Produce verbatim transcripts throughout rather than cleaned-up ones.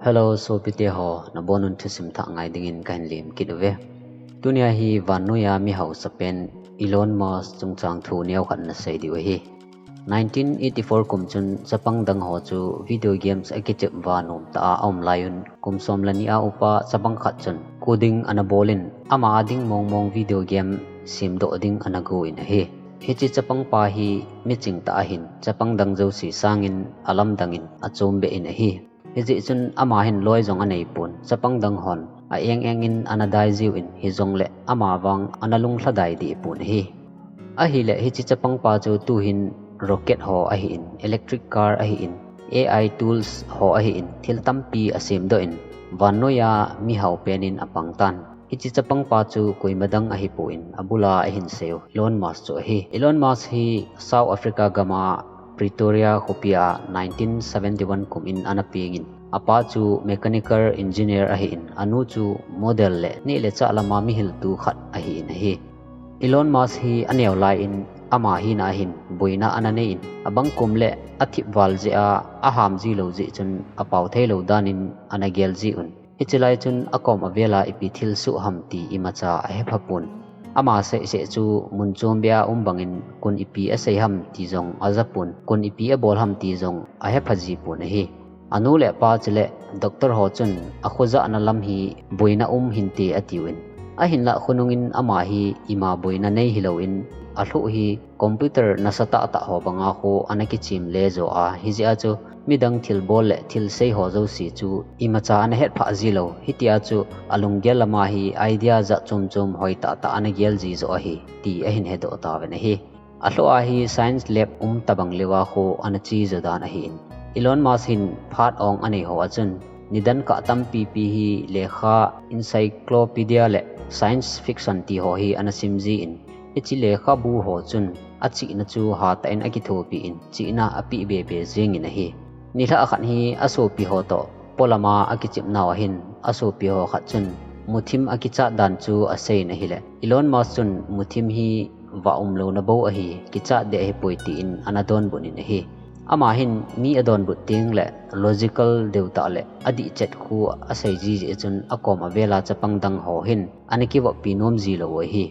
Hello, sopite ho, nabonun thusim thah ngai dingin kahin lim kit uve. Tunia hi vannoiya mihausa pen Elon Musk chungchang thu neokhat nasei diu ahi. Nineteen eighty-four kum chun chapang dang ho chu video games akichep uva nomtah a aum laiyun, kum som le ni a upa chapang khat chun coding anabolin, ama ading mongmong video game semdoh ding anagon ahi. Hiche chapang pa hi miching tah ahin, chapang dang jouse sangin alamdangin achombeh in ahi. Hijeh chun ama hin loi jong aneipon, chapang dang hon a-eng engin anadai jiuvin, hijongle ama vang analung lhadai dehpon ahi. Ahile hiche chapang pa chu tuhin rocket ho ahin, electric car ahin, A I tools ho ahin, thil tampi asemdoh in, vannoiya mihau penin apangtan. Hiche chapang pa chu koima dang ahipon, abula ahinseiu Elon Musk chu ahi. Elon Musk hi South Africa gama Pretoria khopia nineteen seventy-one kumin anapengin, apa chu mechanical engineer ahin, anu chu model le neh le chah lama mihiltu khat ahin ahi. Elon Musk hi aneo laiyin ama hina hin boina ananeiyin, abang kum le athip val jeh a aham jilou jeh chun apao theilou danin anagel jiuvin. Hichelai chun akom avela ipi thilsoh ham ti imacha ahephapon. Ama seiseh chu mun chombeh a um bangin kon ipi asei ham ti jong ajapon, kon ipi abol ham ti jong ahepha jipon ahi. Anu le apa chule doctor ho chun akhojahna lam hi boina um hinte atiuvin. Ahinlah khonungin ama hi ima boina nei hilouvin, alhuh hi computer nasatah tah ho banga khu anakichem le jo a, hijeh a chu midang thilbol le thilsei ho jouse chu imacha anahetphah jilou. Hitia chu alunggel lama hi idea jat chom chom hoitah tah anagel ji joh ahi, ti ahin hedoh tauvin ahi. Alhoh a hi science lab um tobang leuva khu anache jo dan ahin. Elon Musk hin phat ong anei ho a chun, nidan kah tampipi hi lekha encyclopedia le science fiction ti ho hi anasim jin, hiche lekhabu ho chun achihna chu hatah in akithopi in, chihna apeh bebe jengin ahi. Nilhah khat hi asopi ho toh polama akichepnau ahin, asopi ho khat chun muthim akichat dan chu aseiyin ahile, Elon Musk chun muthim hi vah umlouna bou ahi, kichat deh ahipoi tin anadonbut in ahi. Ama hin mi adonbut tengle logical deutah le adihchet khu asei jiji chun akom avela chapang dang ho hin anakivoppi nom jilou u ahi.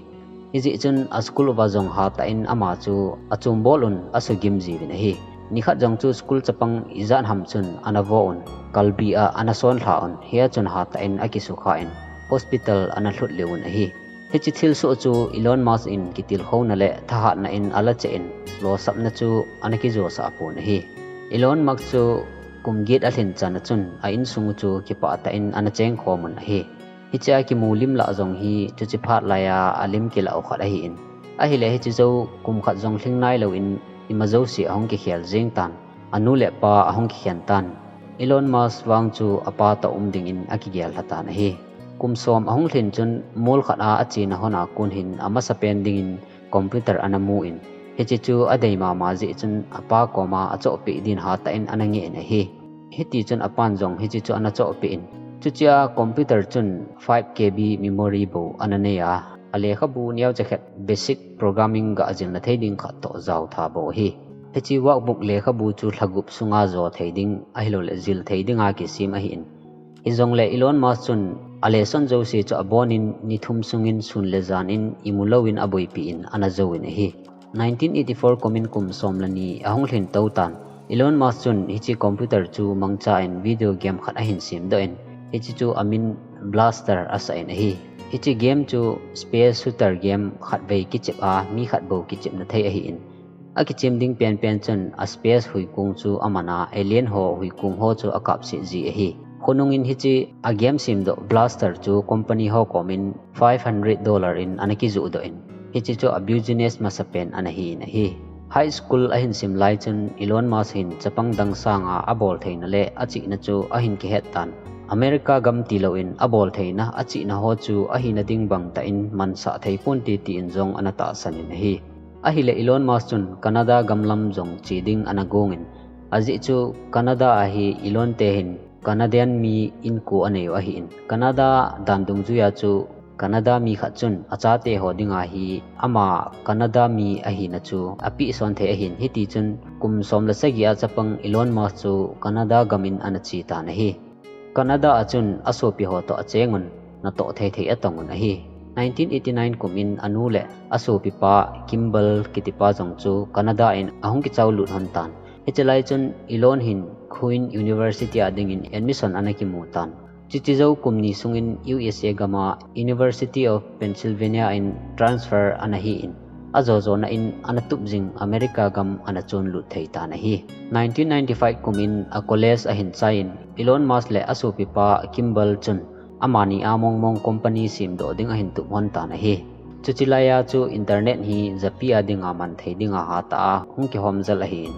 Hijeh chun aschool uva jong hatah in ama chu achombol un asugim jiuvin ahi. Nikhat jong chu school chapang ijat ham chun anavo un, kalbi a anasonlha un, hia chun hatah in akisukha in hospital analhut leuvun ahi. Hiche thilsoh chu Elon Musk in kitilkhouna le thahatna in alacheh in, losapna chu anakijosah pon ahi. Elon Musk chu kum get alhin chan a chun a-insung u chu kipah tah in anachengkhom un ahi. Hichea kimu lim lah jong hi chuche phat laiya alim kilah u khat ahin. Ahile hiche jou kum khat jong lhing nailouvin ima jouse ahung kikhel jeng tan. Anu le apa ahung kikhen tan. Elon Musk vang chu apa toh um dingin akigel lhatan ahi. Kum som ahung lhin chun mol khat a achena hon a kon hin amasapen dingin computer anamun, hiche chu adei mama jeh chun apa koma achohpeh din hatah in anangeh in ahi. Hitichun apan jong hiche chu anachohpeh in, chuchea computer chun five K B memory bou ananei a, alekhabu neocha khat basic programming gah jilna thei ding khat toh jaotha bou ahi. Hiche workbook lekhabu chu lhagup sunga jo thei ding ahiloule jil thei dinga kisem ahin. Hijongle Elon Musk chun a lesson jouse chu abonin nithum sungin sun le jan in imu louvin aboipi in anajouvin ahi. Nineteen eighty-four kumin kum som le ni ahung lhin tou tan. Elon Musk chun hiche computer chu mangcha in video game khat ahin semdoh in, hiche chu amin Blaster asah in ahi. Hiche game chu space shooter game khatvei kichep a, mi khat bou kichepna thei ahin. Akichem ding penpen chun a space huikong chu aman a, alien ho huikong ho chu akapset ji ahi. Khonungin hiche a game semdoh Blaster chu company ho komin five hundred dollar in anakijohdoh in, hiche chu a business masapen anahin ahi. High school ahin sim lai chun Elon Musk hin chapang dang sanga abol theina le achihna chu ahin kihet tan. America gam tilouvin abol theina achihna ho chu ahina ding bangtah in mansah thei ponte tin jong anatahsan in ahi. Ahile Elon Musk chun Canada gamlam jong che ding anagongin, ajeh chu Canada a hi Elon te hin Canadian mi inko aneiu ahin, Canada dan dungjuia chu Canada mi khat chun achate ho dinga hi ama Canada mi ahina chu apehson thei ahin, hitichun kum som le sagi a chapang Elon Musk chu Canada gamin anache tan ahi. Canada a chun asopi ho toh achengun, natoh thei thei atong un ahi. Nineteen eighty nine kum in anu le asopipa Kimball kitipa jong chu Canada in ahung kichao lut hon tan. Hiche lai chun Elon hin Queen University a dingin admission ana kimu tan. Chuche jou kum ni sungin U S A gam a University of Pennsylvania in transfer ana hi in, ajo jona in ana tup jing America gam ana chon lut thei tan ahi. Nineteen ninety five kum in a college ahin chai in, Elon Musk le asopipa Kimball chun amani a mong mong company sem doh ding ahin tup hon tan ahi. Chuche lai a chu internet hi japi a dinga man thei dinga hatah a hung kihom jel ahi in.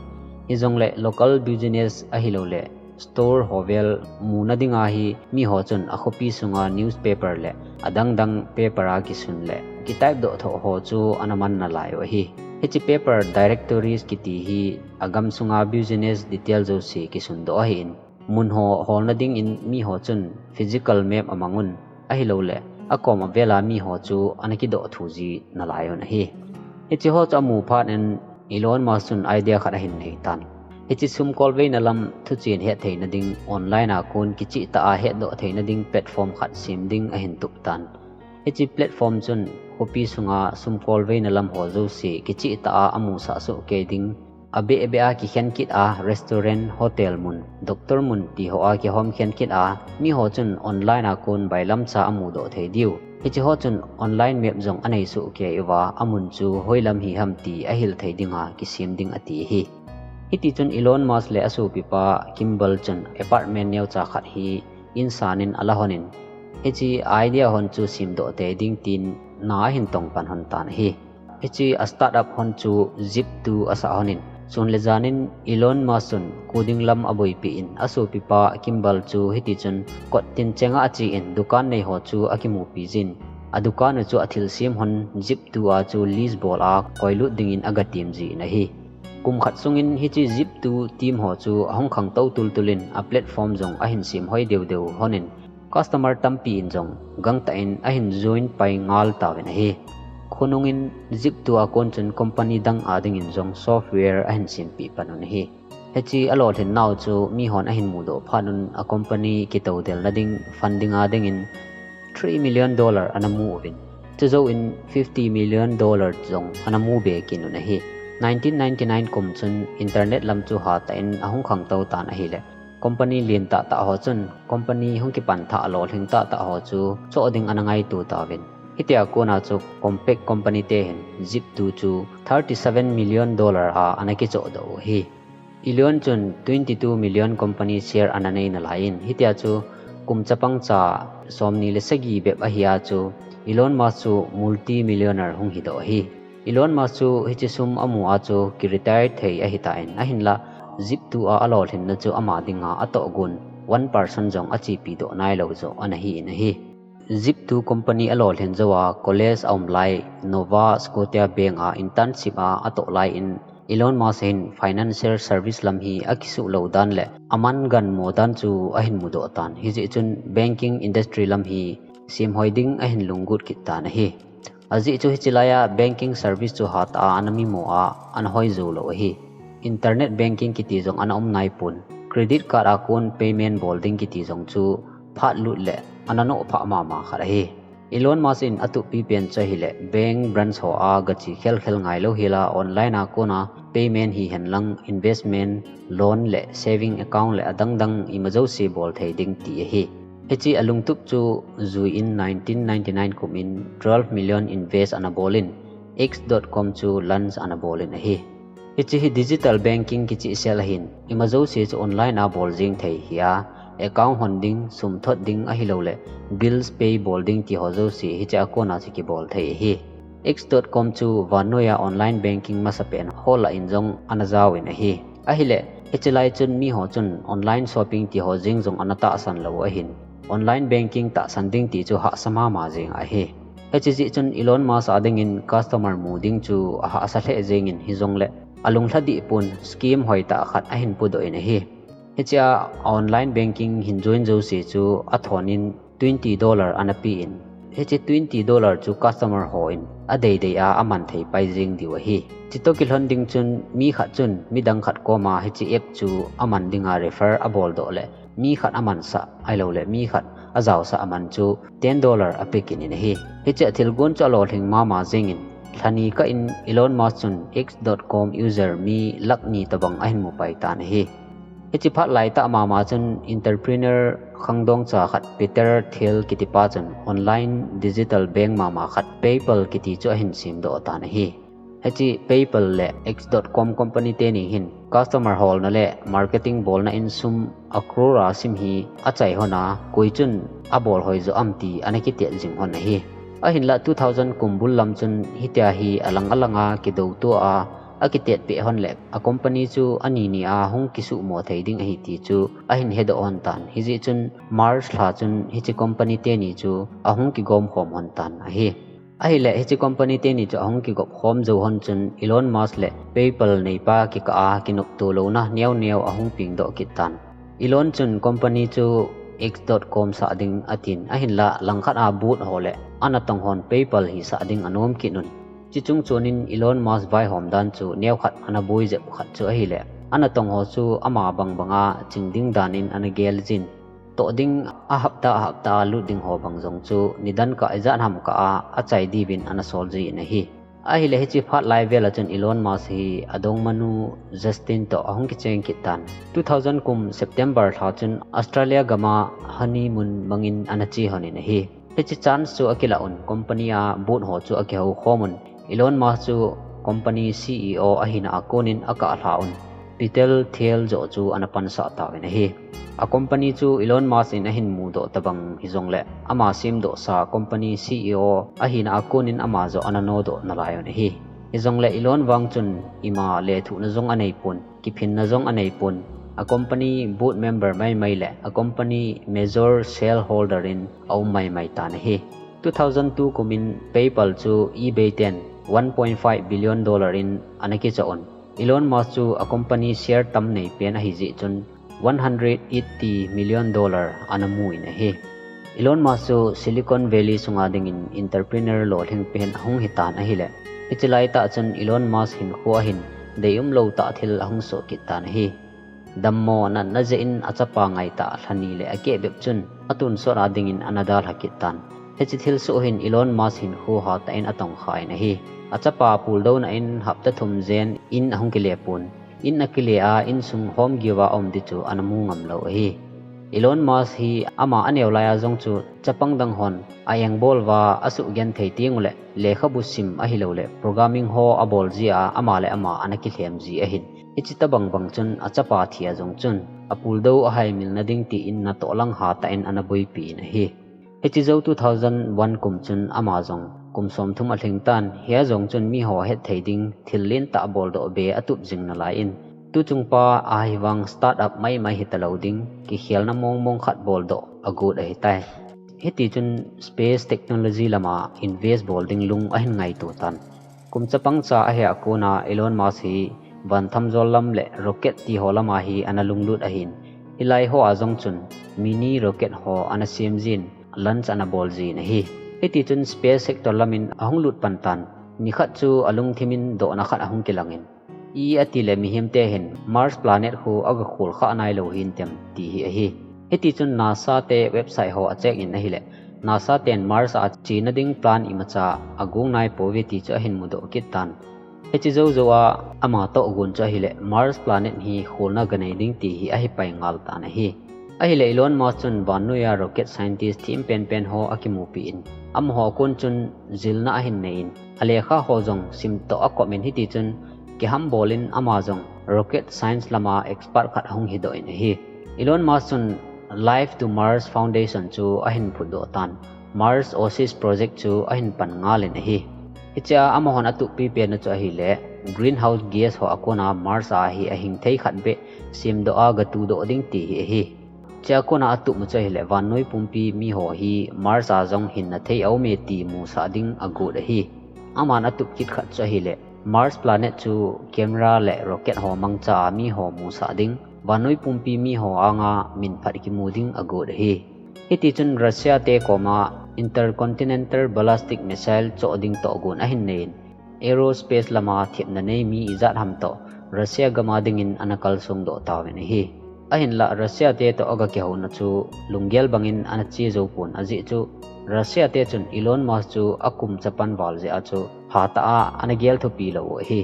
Hijongle local business ahilou le store ho vel muna dinga hi miho chun akhopi sunga newspaper le adang dang paper a kisun le kitype doh thoh ho chu ana man nalai u ahi. Hiche paper directories kiti hi agam sunga business detail jouse kisun doh ahi in, mun ho holna dingin miho chun physical map amang un, ahilou le akom avel a miho chu ana kidoh thu ji nalai un ahi. Hiche ho chu amu phat in Elon Musk chun idea khat ahin nei tan. Hiche sum kolveina lam thuchen hetthei na ding online a kon kicheh tah a hetdoh thei na ding platform khat sem ding ahin tup tan. Hiche platform chun khopi sunga sum kolveina lam ho jouse kicheh tah a amusah soh kei ding, abeh beh a kikhen kit a restaurant, hotel mun, doctor mun ti ho a kihom khen kit a miho chun online a kon bailamcha amudoh thei diu. Hiche ho chun online map jong anei soh kei uva amun chu hoilam hi ham ti ahil thei dinga kisem ding ati ahi. Hiti chun Elon Musk le asopipa Kimball chun apartment neocha khat hi insan in ala hon in, hiche idea hon chu semdoh tei ding tin na ahin tong pan hon tan ahi. Hiche a startup hon chu Zip two asah hon in, sun le jan in Elon Musk chun coding lam aboipi in asopipa Kimball chu hiti chun kot tin chenga ache in dukan nei ho chu akimupi jin, a dukan u chu athilsem hon Zip two a chu list bol a koilut dingin agatem ji in ahi. Kum khat sungin hiche Zip two team ho chu ahung khangtou tultul in a platform jong ahin sem hoi deu deu hon in, customer tampi in jong gangtah in ahin join pai ngal tauvin ahi. Khonung in Zip two a kon chun company dang a dingin jong software ahin sempeh pan un ahi. Hiche alolhin nau chu mihon ahin mudoh phat un a company kitodelna ding funding a dingin three million dollar ana mu uvin, chujou in fifty million dollar jong ana mu be kit un ahi. Nineteen ninety nine kum chun internet lam chu hatah in ahung khangtou tan ahile, company lentah tah ho chun company hung kipan thah lolhing tah tah ho chu choh ding ana ngaito tauvin. Hitia kona chu Compaq company te hin Zip two chu thirty seven million dollar a ana kichoh doh u ahi. Elon chun twenty two million company share ana nei nalai in, hitia chu kum chapang cha somni le sagi bep ahi a chu Elon Musk chu multi millionaire hung hidoh ahi. Elon Musk chu hiche sum amu a chu kiretire thei ahitan, ahinla Zip two a alolhinna chu ama dinga atohgon one percent jong achepi doh nailou joh ana hi in ahi. Zip two company alolhin jou a college aum lai Nova Scotia Bank a internship a atoh lai in Elon Musk hin financial service lam hi akisuh lou dan le aman ganmo dan chu ahin mudoh tan. Hijeh chun banking industry lam hi semhoi ding ahin lunggut kit tan ahi. Ajeh chu hiche lai a banking service chu hatah a ana mimo a ana hoi jou lou ahi. Internet banking kiti jong ana um naipon, credit card a kon payment bol ding kiti jong chu phat lut le ana nophah mama khat ahi. Elon Musk in atup pipen chu ahile bank branch ho a gache khel khel ngailou hela online a kona payment hihen lang investment, loan le saving account le adang dang ima jouse bol thei ding ti ahi. Hiche alungtup chu jui in nineteen ninety nine kum in twelve million invest ana bol in X dot com chu launch ana bol in ahi. Hiche hi digital banking kichehsel ahin, ima jouse chu online a bol jeng thei ahi a, account hon ding, sum thot ding ahilou le bills pay bol ding ti ho jouse hiche a kona chu kibol thei ahi. X dot com chu vannoi a online banking masapen ho lah in jong ana jao in ahi. Ahile, hiche lai chun miho chun online shopping ti ho jeng jong ana tahsan lou ahin, online banking tahsan ding ti chu hahsa mama jeng ahi. Hiche jeh chun Elon Musk a dingin customer mu ding chu ahahsa lheh jeng in hijongle, alunglha dih pon scheme hoitah khat ahin pudoh in ahi. Hiche a online banking hin join jouse chu athon in twenty dollar ana pe in, hiche twenty dollar chu customer ho in adei dei a aman thei pai jeng diu ahi. Chutoh kilhon ding chun mi khat chun midang khat koma hiche app chu aman dinga refer abol doh le, mi khat amansah, ahilouleh mi khat ajaosah aman chu ten dollar ape kit in ahi. Hiche a thilgon chu alolhing mama jingin, lhani kah in Elon Musk chun X dot com user mi lakh ni tobang ahin mu pai tan ahi. Hiche phat laitah mama chun entrepreneur khangdong cha khat Peter Thiel kitipa chun online digital bank mama khat PayPal kiti chu ahin semdoh tan ahi. Hiche PayPal le X dot com company teni hin customer holna le marketing bolna in sum a crore a sim hi achai hon a, koi chun abol hoi jo am ti ana kitet jing hon ahi. Ahinlah two thousand kum bul lam chun hitia hi alang alanga kidoutoa, akitetpeh hon le a company chu ani ni a hung kisuhmo thei ding ahi ti chu ahin hedoh hon tan. Hijeh chun March lha chun hiche company teni chu ahung kigom khom hon tan ahi. Ahileh hiche company teni chu ahung kigop khom jou hon chun Elon Musk le PayPal neipa kikah a kinopto louna neo neo ahung pengdoh kit tan. Elon chun company chu X dot com sah ding atin, ahinlah langkhat a board ho le anatong hon PayPal hi sah ding anom kit un. Chuche chung chon in Elon Musk vaihom dan chu neokhat ana boi jep khat chu ahileh, anatong ho chu ama bang banga ching ding dan in ana gel jin, toh ding a hapta a hapta a lut ding ho bang jong chu nidan kah ijat ham kah a achai diuvin ana sol jin ahi. Ahileh hiche phat lai vel a chun Elon Musk hi adongmanu Justin toh ahung kicheng kit tan. Two thousand kum September lha chun Australia gam a honeymoon mangin ana che hon in ahi. Hiche chance chu akilah un company a board ho chu akihou khom un, Elon Musk chu company C E O ahina a konin akah lha un, Peter Thiel joh chu ana pansah tauvin ahi. A company chu Elon Musk in ahin mudoh tabang hijongleh ama semdohsa company C E O ahina a konin ama joh ana nodoh nalai un ahi. Hijongleh Elon vang chun ima lethuhna jong anei pon, kiphinna jong anei pon, a company board member maimai le a company major shareholder in aum maimai tan ahi. Two thousand two kum in PayPal chu eBay ten one point five billion dollar in ana kichoh un, Elon Musk chu a company share tam nei pen ahijeh chun one hundred eighty million dollar ana mu in ahi. Elon Musk chu Silicon Valley sunga dingin entrepreneur lolhing pen ahung hitan ahileh, hiche laitah chun Elon Musk hinkho a hin deium lou tah thil ahung soh kit tan ahi. Dammo natna jeh in achapa ngaitah lhani le akeh bep chun atonsot a dingin ana dalha kit tan. Hiche thilsoh hin Elon Musk hinkho hatah in atongkha in ahi. Achapa puldouna in hapta thum jen in ahung kile pon, in akile a insung home give a aum ding chu ana mu ngam lou ahi. Elon Musk hi ama aneo lai a jong chu chapang dang hon a engbol uva asuhgenthei tenguleh lekhabu sim ahilouleh programming ho abol jia ama le ama ana kilhem ji ahin. Hiche tabang bang chun achapa thi a jong chun apuldo ahaimil na ding tin natoh lang hatah in ana boipi in ahi. Hiche jou two thousand one kum chun ama jong kum somthum alhing tan, hia jong chun miho hetthei ding thil lentah boldoh be atup jing nalai in, tuchung pa ahivang startup maimai hitalou ding, kikhelna mongmong khat boldoh agot ahitai. Hitichun space technology lama invest bol ding lung ahin ngaito tan. Kum chapang cha ahi a kona Elon Musk hi van thamjol lam le rocket ti ho lama hi ana lunglut ahin, hilai hoa jong chun mini rocket ho ana sem jin, launch ana bol jin ahi. Hitichun space sector lamin ahung lut pan tan. Nikhat chu alungthim in dohna khat ahung kilangin, i atile mihemte hin Mars planet khu agakhol kha nailou hintem ti hi ahi. Hitichun NASA te website ho acheck in ahileh, NASA ten Mars a chena ding plan imacha agong naipouve ti chu ahin mudoh kit tan. Hiche joujou a ama tohgon chu ahileh Mars planet hi kholna ganei ding ti hi ahipai ngal tan ahi. Ahileh Elon Musk chun vannoiya rocket scientist them penpen ho akimupi in, amaho kon chun jilna ahin nei in, alekha ho jong simtoh akop in hitichun kihambol in ama jong rocket science lama expert khat ahung hidoh in ahi. Elon Musk chun Life to Mars Foundation chu ahin phutdoh tan, Mars Oasis Project chu ahin pan ngal in ahi. Hichea amahon atup pipen chu ahileh greenhouse gas ho a kona Mars a hi ahing thei khat beh semdoh a gatudoh ding ti hi ahi. Hichea kona atupmu chu ahileh vannoi pumpi miho hi Mars a jong hinna thei aume ti musah ding agot ahi. Aman atup kit khat chu ahileh Mars planet chu camera le rocket ho mangcha a miho musah ding, vannoi pumpi miho anga minphat kimu ding agot ahi. Hitichun Russia te koma intercontinental ballistic missile choh ding tohgon ahin nei in, aerospace lama thepna nei mi ijat ham toh Russia gama dingin ana kalsong doh tauvin ahi. Ahinlah Russia te toh aga kihouna chu lunggel bangin ana che jou pon, ajeh chu Russia te chun Elon Musk chu akum chapan val jeh a chu hatah a ana gel thupi lou u ahi.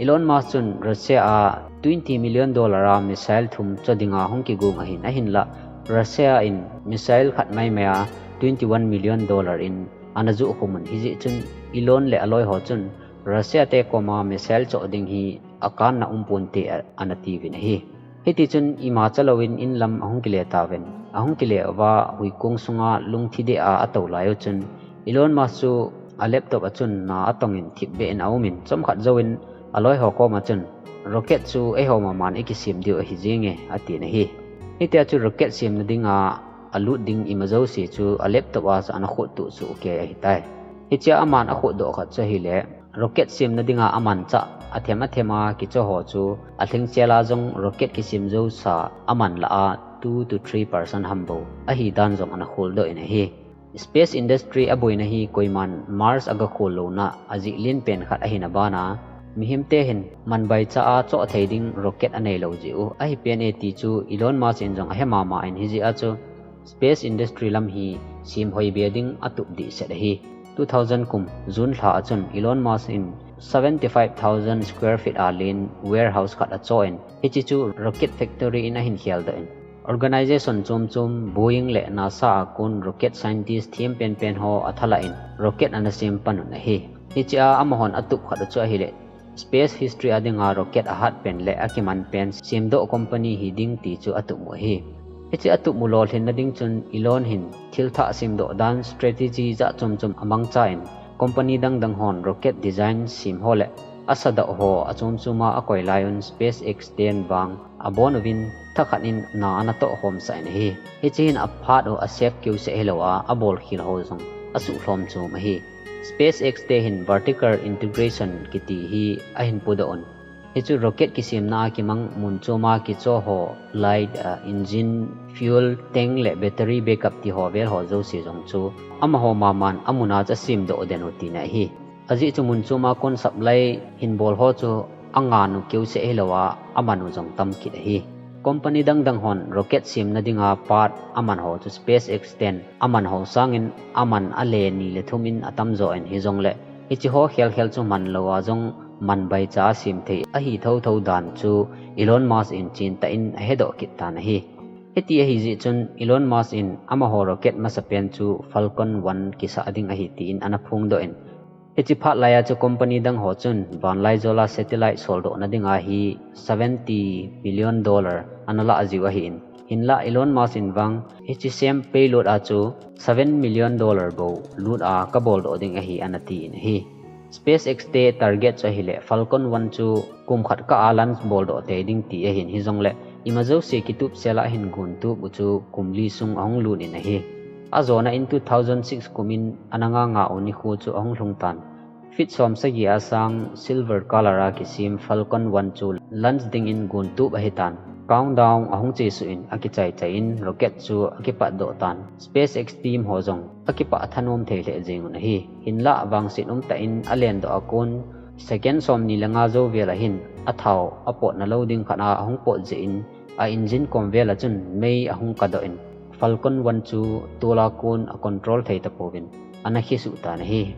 Elon Musk chun Russia a twenty million dollar a missile thum cho dinga hung kigung ahin, ahinlah Russia in missile khat maimai a twenty one million dollar in ana juh khum un, hijeh chun Elon le aloi ho chun Russia te koma missile cho ding hi akanna um ponte a, ana tiuvin ahi. Hitichun ima chalouvin inlam ahung kile tauvin, ahung kile uva huikong sunga lungthim deh a atou lai u chun Elon Musk chu a laptop a chun na atongin thipbeh in aumin, chomkhat jouvin aloi ho koma chun, "Rocket chu eiho maman ikisem diu ahi jenge," atin ahi. Hitia chu rocket semna dinga alut ding ima jouse chu a laptop a chu ana khuttuh suh kei ahitai. Hichea aman akhutdoh khat chu ahile, rocket semna dinga amanchah athem athem a kicho ho chu alhingchel a jong rocket kisem jousa aman lah a two to three percent ham bou ahi dan jong ana kholdoh in ahi. Space industry aboina hi koiman Mars aga khol louna ajeh lenpen khat ahina bana, mihemte hin manbaicha a choh thei ding rocket anei lou jeh u ahi pen e ti chu Elon Musk in jong ahe mama in, hijeh a chu space industry lam hi semhoi be ding atup dehset ahi. Two thousand kum June lha a chun Elon Musk in seventy five thousand square feet a len warehouse khat achoh in, hiche chu rocket factory in ahin kheldoh in, organization chom chom, Boeing le NASA a kon rocket scientist them penpen ho athalah in rocket ana sem pan un ahi. Hichea amahon atup khat u chu ahile, space history a dinga rocket ahat pen le akiman pen semdoh company hiding ti chu atup u ahi. Hiche atup u lolhinna ding chun Elon hin thilthah semdoh dan strategy jat chom chom amangcha in, company dang dang hon rocket design sem ho le asadoh ho achom chom a akoi lai un, SpaceX ten vang abon uvin, thakhat in na ana toh khomsah in ahi. Hiche hin aphat u a safe keuseh hilou a, abol khel ho jong asuhlhom chom ahi. SpaceX te hin vertical integration kiti hi ahin pudoh un. Hichu rocket kisemna a kimang mun chom a kicho ho, light, ah, engine, fuel tank le battery backup ti ho vel ho jouse jong chu amaho maman amun a chu asemdoh den u tina ahi. Ajeh chu mun chom a kon supply hin bol ho chu angan u keuseh hilou a, aman u jong tam kit ahi. Company dang dang hon rocket semna dinga part aman ho chu SpaceX ten aman ho sangin aman ale ni le thum in atam jo in, hijongle hiche ho khel khel chu man lou a jong manbaicha a sem thei ahi thotho dan chu Elon Musk in chentah in ahedoh kit tan ahi. Hiti ahi jeh chun Elon Musk in amaho rocket masapen chu Falcon one kisah ding ahi tin ana phongdoh in, hiche phat lai a chu company dang ho chun vanlaijol a satellite soldohna dinga hi seventy billion dollar ana lah jiu ahin, hinlah Elon Musk in vang hiche same payload a chu seven million dollar bou lut a kaboldoh ding ahi ana tin ahi. SpaceX te target chu ahile Falcon one chu kum khat kah a launch boldoh tei ding ti ahin, hijongle ima jouse kitup sel a hin gontup u chu kum li sung ahung lut in ahi. Ajona in two thousand six kum in ana nga nga u nikho chu ahung lhung tan. Feet som sagi a sang silver color a kisem Falcon one chu launch dingin gontup ahitan. Countdown ahung chesuh in akichai chai in rocket chu akipatdoh tan. SpaceX team ho jong akipah thanom thei lheh jeng un ahi. Hinlah vangset umtah in alendoh a kon second somni le nga jou vel a hin athao apotna lou ding khat a ahung pot jeh in a engine kom vel a chun mei ahung kadoh in Falcon one chu tol a kon a control thei tapouvin ana kisuh tan ahi.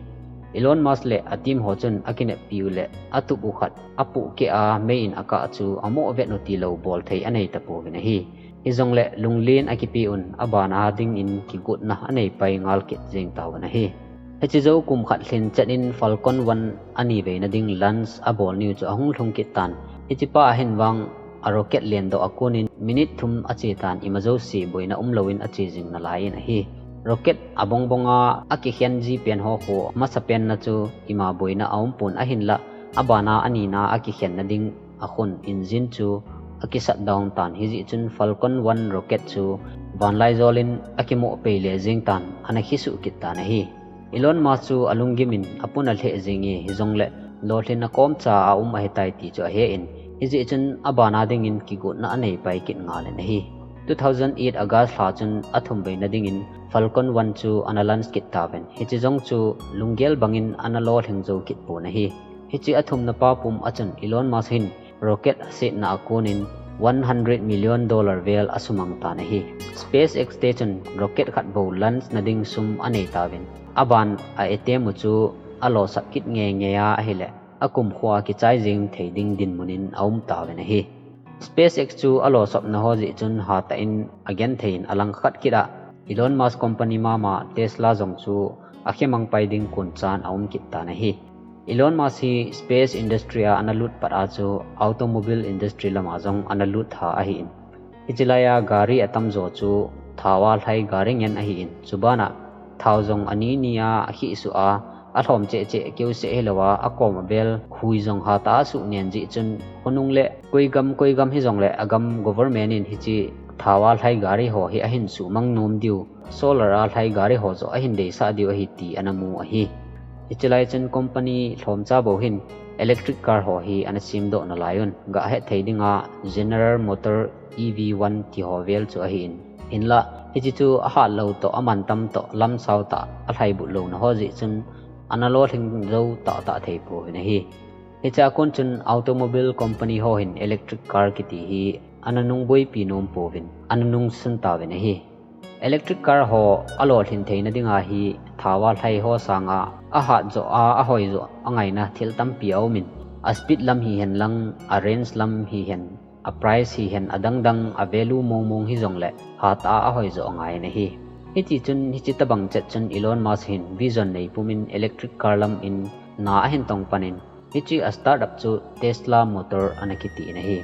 Elon Musk le a team ho chun akineppi u le atup u khat apohkeh a mei in akah chu amoh vet u tilou bol thei anei tapouvin ahi. Hijongle lunglen akipe un, abana dingin kigotna anei pai ngal kit jeng tauvin ahi. Hiche jou kum khat lhin chet in Falcon one aniveina ding launch abol niu chu ahung lhung kit tan. Hichepa ahin vang a rocket lendoh a konin minute thum ache tan, ima jouse boina umlouvin ache jing nalai in ahi. Rocket abongbong a akikhen ji pen ho khu masapen na chu ima boina aumpon, ahinlah abana anina akikhenna ding a khun engine chu aki shutdown tan, hijeh chun Falcon one rocket chu vanlaijol in akimoh peile jeng tan, ana kisuh kit tan ahi. Elon Musk chu alunggim in apuna lheh jenge, hijongle lolhinna komcha a um ahitai ti chu ahe in, hijeh chun abana dingin kigotna anei pai kit ngal in ahi. Two thousand eight August lha chun athumveina dingin Falcon one chu ana launch kit tauvin, hiche jong chu lunggel bangin ana lolhing jou kit pon ahi. Hiche athumna pa pum a chun Elon Musk hin rocket asetna a konin one hundred million dollar vel asumang tan ahi. SpaceX te chun rocket khat bou launch na ding sum anei tauvin, aban a attempt u chu alosap kit ngeingei a ahileh, akumkho a kichai jing thei ding dinmun in aum tauvin ahi. SpaceX chu alosapna ho jeh chun hatah in agenthei in alangkhat kit a, Elon Musk company mama Tesla jong chu akhemang pai ding kunchan aum kit tan ahi. Elon Musk hi space industry a analut pat a chu automobile industry lama jong analut tha ahin. Hichilai a gari atamjo chu thao a lhai gari ngen ahin. Chubana thao jong ani ni a akhisuh a, alhom cheh cheh keuseh hilou a, akom a bel khui jong hatah a suh nen jeh chun, khonung le koi gam koi gam hijongle agam government in hiche thao a lhai gari ho hi ahin suhmang nom diu, solar a lhai gari ho joh ahin deisah diu ahi ti anamu ahi. Hichilai chun company lhomcha bou hin electric car ho hi ana semdoh nalai un, gah het thei dinga General Motor E V one ti ho vel chu ahin. Hinlah, hiche chu ahat lou toh, aman tam toh, lamsao tah, alhaibut louna ho jeh chun, ana lolhing jou tahtah thei pouvin ahi. Hichea kon chun automobile company ho hin electric car kiti hi ana nungboipi nom pouvin, ana nungsun tauvin ahi. Electric car ho alolhin theina dinga hi thao a lhai ho sanga ahat joh a, ahoi joh angaina thil tampi aumin, a speed lam hihen lang, a range lam hihen, a price hihen, adang dang a value mong mong hijongle hatah a ahoi joh angai in ahi. Hiti chun hiche tabang chet chun Elon Musk hin vision nei pumin electric car lam in na ahin tong panin, hiche a startup chu Tesla Motor ana kiti in ahi.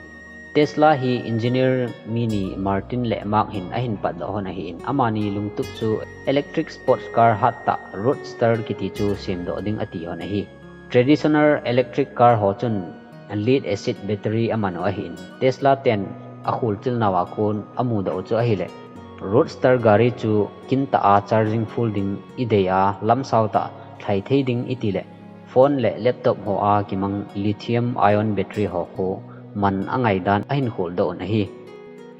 Tesla hi engineer mi ni Martin le Mark hin ahin patdoh hon ahin, amani lungtup chu electric sports car hattah Roadster kiti chu semdoh ding ati hon ahi. Traditional electric car ho chun lead acid battery aman u ahin, Tesla ten akhulchil nauva kon amudoh u chu ahileh, Roadster gari chu kintah a charging full ding idei a, lamsao tah lhai thei ding itileh, phone le laptop ho a kimang lithium ion battery ho khu man angai dan ahin kholdoh un ahi.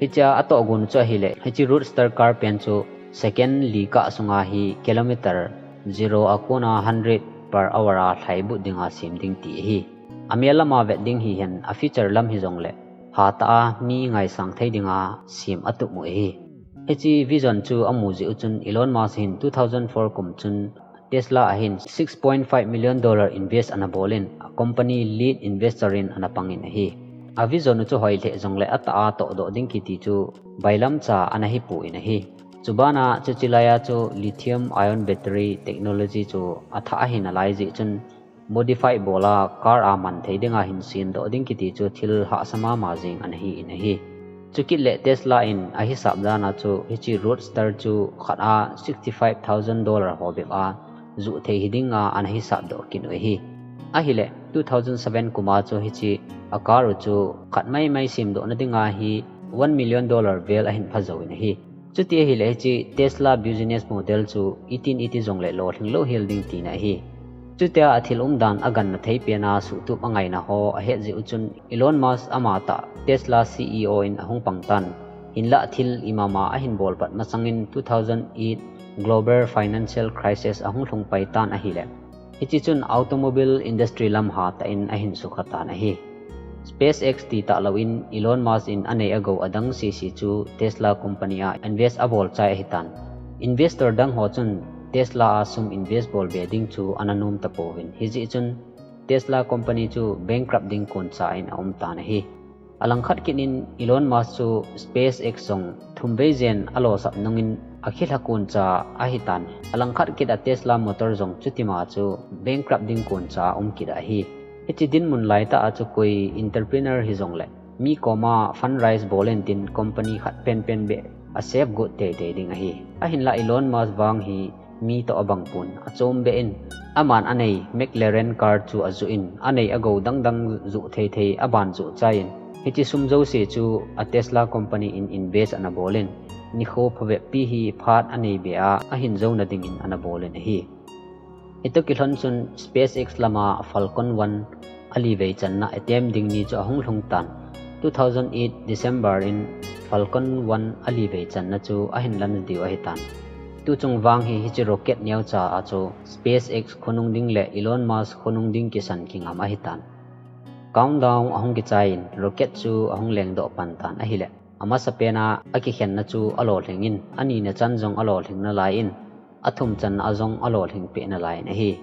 Hichea atohgon u chu ahileh, hiche Roadster car pen chu second li kah sunga hi kilometer zero a kona hundred per hour a lhaibut dinga sem ding ti ahi. Amel lama vet ding hihen, a feature lam hijongle hatah a mi ngaisang thei dinga sem atup u ahi. Hiche vision chu amu jeh u chun Elon Musk hin two thousand four kum chun Tesla a hin six point five million dollar invest ana bolin, a company lead investor in ana pangin ahi. A vision u chu hoi lheh jongle atah a tohdoh ding kiti chu bailamcha ana hipon ahi. Chubana chuche laiya chu lithium ion battery technology chu athah ahi nalai jeh chun, modify bola car a man thei dinga hin semdoh ding kiti chu thil hahsa mama jeng ana hin ahi. Chukit le Tesla in ahisap dana chu hiche Roadster chu khat a sixty five thousand dollar ho bep a juh thei hi dinga ana hisapdoh kit u ahi. Ahileh two thousand seven kuma chu hiche a car u chu khat maimai semdohna dinga hi one million dollar vel ahin phajouvin ahi. Chuti ahileh hiche Tesla business model chu itin iti jongle lolhing louhel ding tina ahi. Chutia athil umdan aganna thei pena suhtup angaina ho ahet jeh u chun Elon Musk amatah Tesla C E O in ahung pangtan. Hinlah thil imama ahin bolpat masangin two thousand eight global financial crisis ahung lhungpai tan ahileh, hiche chun automobile industry lam hatah in ahin sukhatan ahi. SpaceX titah louvin Elon Musk in anei agou adang sese chu Tesla company a invest abol chai ahitan. Investor dang ho chun Tesla a sum invest bolbe ding chu ana nom tapouvin, hijeh chun Tesla company chu bankrupt ding koncha in aumtan ahi. Alangkhat kit in Elon Musk chu SpaceX jong thumvei jen alosap nungin akhilha koncha ahitan. Alangkhat kit a Tesla Motor jong chutima chu bankrupt ding koncha aum kit ahi. Hiche dinmun laitah a chu koi entrepreneur hijongle mi koma fundraise bol intin company khat penpen beh a safeguard teitei ding ahi. Ahinlah Elon Musk vang hi mi toh abangpon, achom beh in, aman anei McLaren car chu ajuh in, anei agou dangdang juh theithei aban juh chai in, hiche sum jouse chu a Tesla company in invest ana bolin, nikho phabep pi hi phat anei beh a ahin jouna dingin ana bolin ahi. Hitoh kilhon chun SpaceX lama Falcon one alivei channa attempt ding ni chu ahung lhungtan. Two thousand eight December in Falcon one alivei channa chu ahin lan diu ahitan. Tuchung vang hi hiche rocket neocha a chu SpaceX khonung ding le Elon Musk khonung ding kisan kingam ahitan. Countdown ahung kichai in rocket chu ahung lengdoh pan tan ahileh, amasapen a akikhenna chu alolhing in, anina chan jong alolhing nalai in, athum channa a jong alolhing peh nalai in ahi.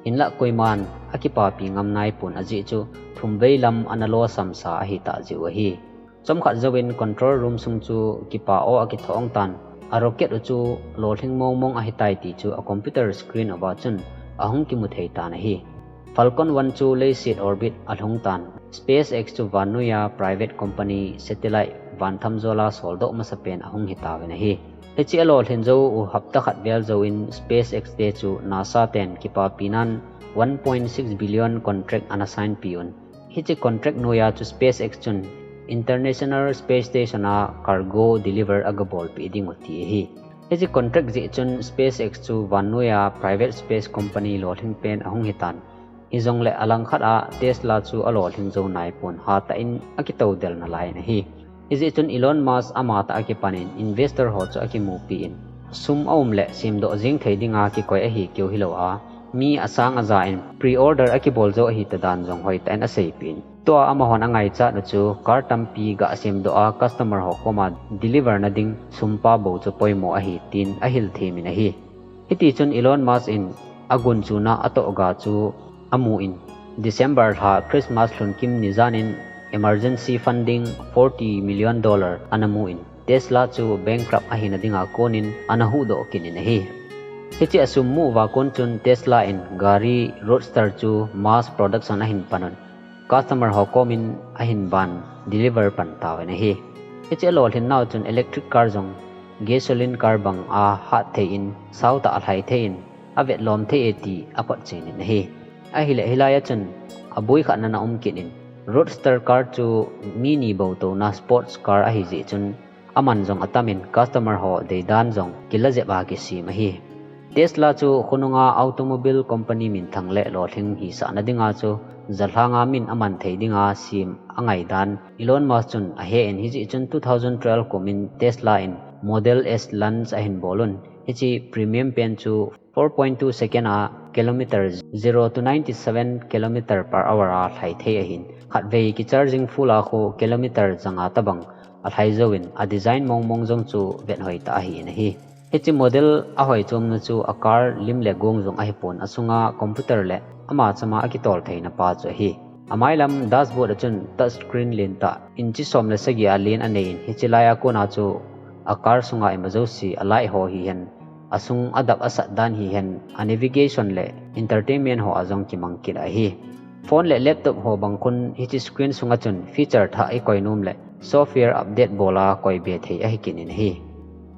Hinlah koiman akipapi ngam naipon, ajeh chu thumvei lam ana losam sa ahitah jeh u ahi. Chomkhat jouvin control room sung chu kipa aw akithong tan, a rocket u chu lolhing mongmong ahitai ti chu a computer screen uva chun ahung kimu thei tan ahi. Falcon one chu leiset orbit alhung tan, SpaceX chu vannoiya private company satellite vanthamjol a soldoh masapen ahung hitauvin ahi. Hiche alolhin jou u hapta khat vel jouvin SpaceX te chu NASA ten kipapi nan one point six billion contract ana sign pi un. Hiche contract noiya chu SpaceX chun International Space Station a cargo deliver agabolpeh ding u ti ahi. Hiche contract jeh chun SpaceX chu vannoiya private space company lolhing pen ahung hitan. Hijongleh alangkhat a Tesla chu alolhing jou naipon, hatah in akitoudel nalai in ahi. Hijeh chun Elon Musk amatah akipan in investor ho chu akimupi in, sum aum leh semdoh jeng thei dinga kikoi ahi keu hilou a, mi asang aja in pre-order akibol jou ahita dan jong hoitah in aseipeh in. Tua amahon angaichat u chu car tampi gasemdoh a customer ho koma deliver na ding sumpa bou chu poimo ahi tin ahil them in ahi. Hitichun Elon Musk in agunchuna atohga chu amu in, December lha Christmas lhunkim nijan in emergency funding forty million dollar ana mu in, Tesla chu bankrupt ahina dinga konin ana huhdoh kit in ahi. Hiche asum mu uva kon chun Tesla in gari Roadster chu mass production ahin pan un, customer ho komin ahin ban deliver pan tauvin ahi. Hiche alolhin nau chun electric car jong gasoline car banga hat thei in, sautah alhai thei in, avetlom thei e ti apotchen in ahi. Ahileh hilaiya chun aboi khat nana um kit in, Roadster car chu mi ni bou touna sports car ahijeh chun aman jong atam in customer ho deidan jong kila jep a kisem ahi. Tesla chu khonunga automobile company minthang le lolhing hisahna dinga chu jalhanga min aman thei dinga sem angaidan Elon Musk chun ahe in, hijeh chun two thousand twelve kumin Tesla in Model S launch ahin bol un. Hiche premium pen chu four point two second a kilometer zero to ninety-seven kilometer per hour a lhai thei ahin. Khatvei kicharging full a khu kilometer janga tabang alhai jouvin, a design mongmong jong chu vet hoitah ahi in ahi. Hiche model ahoi chomna chu a car lim le gong jong ahipon, asunga computer le ama chama akitol theina pa chu ahi. Amailam dashboard a chun touch screen lentah inchi som le sagi a len anei in, hiche laiya kona chu a car sunga ima jouse a light ho hihen, asung adap asat dan hihen, a navigation le entertainment ho a jong kimang kit ahi. Phone le laptop ho bang khun hiche screen sunga chun feature thah ikoi nom le software update bol a koi be thei ahi kit in ahi.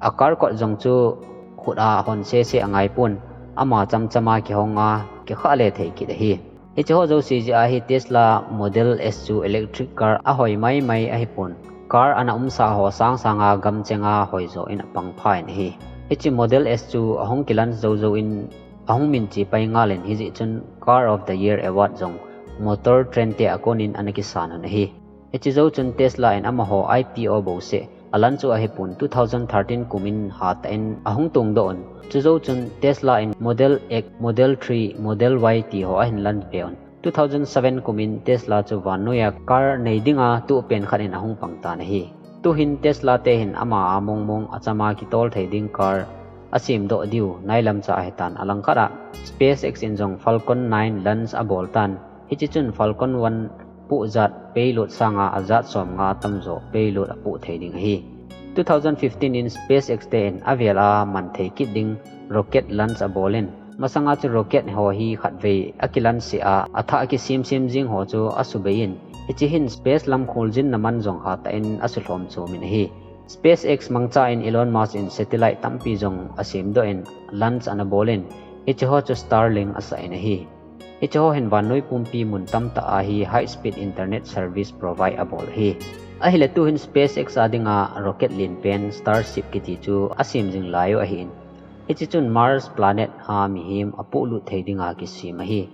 A car kot jong chu khut a hon sese angaipon, ama chamchama kihonga kikhah le thei kit ahi. Hiche ho jouse jeh a hi Tesla Model S chu electric car ahoi maimai ahipon, car ana umsa ho sangsanga gamchenga hoijo in apangpha in ahi. Hiche Model S chu ahung kilaunch jou jouvin ahung minche pai ngal in, hijeh chun Car of the Year Award jong Motor Trend te a konin ana kisan un ahi. Hiche jou chun Tesla in amaho IPO bouseh alaunch u ahipon, two thousand thirteen kumin hatah in ahung tongdoh un. Chujou chun Tesla in Model X, Model three, Model Y ti ho ahin launch be un. Two thousand seven kumin Tesla chu vannoiya car nei dinga tuhpen khat in ahung pang tan ahi. Tuhin Tesla te hin ama a mongmong achama kitol thei ding car asemdoh diu nailamcha ahitan, alangkhat a SpaceX in jong Falcon nine launch abol tan. Hiche chun Falcon one pohjat payload sanga ajat somnga atamjo payload apoh thei ding ahi. Two thousand fifteen in SpaceX te in avel a man thei kit ding rocket launch abol in, masanga chu rocket ho hi khatvei akilaunch seh a, athah akisemsem jeng ho chu asubei in, hiche hin space lam kholjinna man jong hatah in asulhom chom in ahi. SpaceX mangcha in Elon Musk in satellite tampi jong asemdoh in launch ana bol in, hiche ho chu Starlink asah in ahi. Hiche ho hin vannoi pumpi mun tamtah a hi high speed internet service provide abol ahi. Ahile tuhin SpaceX a dinga rocket lenpen Starship kiti chu asem jing lai u ahin. Hiche chun Mars planet a mihem apohlut thei dinga kisem ahi.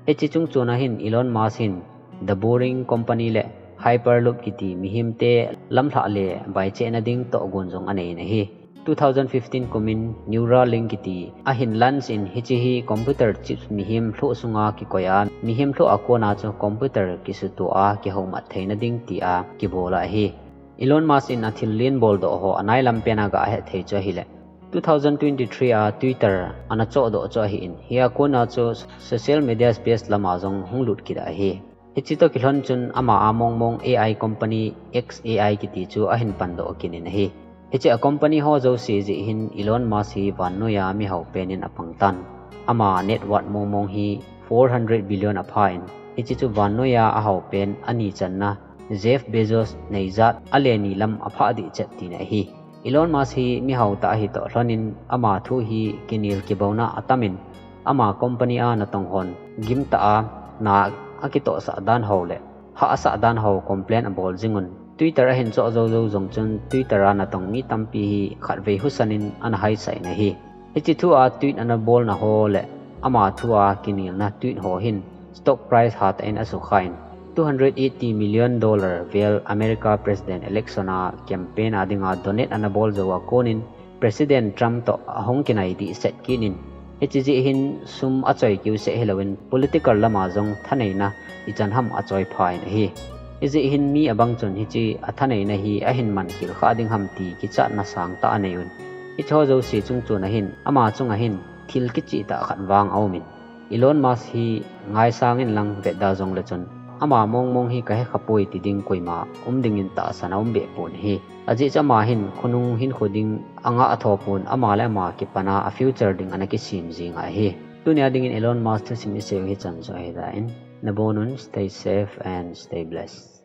Hiche chungchona hin Elon Musk hin The Boring Company le Hyperloop kiti mihemte lamlhah le vaichehna ding tohgon jong anei in ahi. two thousand fifteen kumin Neuralink kiti ahin launch in, hiche hi computer chips mihem lhoh sunga kikoi a, mihem lhoh a kona chu computer kisuto a kihoumat theina ding tia kibol ahi. Elon Musk in athil len boldoh ho anailam pen a gahet thei chu ahileh, two thousand twenty-three a Twitter ana chohdoh chu ahin, hia kona chu social media space lama jong hung lut kit ahi. Hiche toh kilhon chun ama a mongmong A I company X A I kiti chu ahin pandoh kit in ahi. Hiche a company ho jouse jeh hin Elon Musk hi vannoiya mihao pen in apang tan. Ama net worth mongmong hi four hundred billion aphan, hiche chu vannoiya ahao pen ani channa Jeff Bezos neijat a le ni lam aphah dih chet tina ahi. Elon Musk hi mihao tah ahi toh lhonin ama thu hi kinel kibouna atamin, ama company a natong hon gimtah a na akitohsah dan ho le hahsah dan ho complain abol jingun, Twitter ahin choh jou jou jong chun Twitter a natong mi tampi hi khatvei husanin ana haisah in ahi. Hiche thu a tweet ana bolna ho le ama thu a kinelna tweet ho hin stock price hatah in asukha in, two hundred eighty million dollar vel America president election a campaign a dinga donate ana bol jou a konin President Trump toh ahung kinai dih set kit in, hiche jeh hin sum achoi kiu seh hilouvin political lama jong thaneina ichan ham achoi pha in ahi. Hijeh hin mi abang chun hiche athaneina hi ahin mankhel kha ding ham ti kichatna sangtah anei un. Hiche ho jouse chung chun ahin, ama chung ahin thil kichih tah khat vang aumin, Elon Musk hi ngaisang in lang vetda jongle chun, ama mongmong hi kahe khapoi ti ding koima um dingin tahsan aum behpon ahi. Ajeh chu ama hin khonung hinkho ding angah tho pon, ama le ama kipana a future ding ana kisem jing ahi. Tunia dingin Elon Musk thusim iseiu hichan chu ahitan, nabonun stay safe and stay blessed.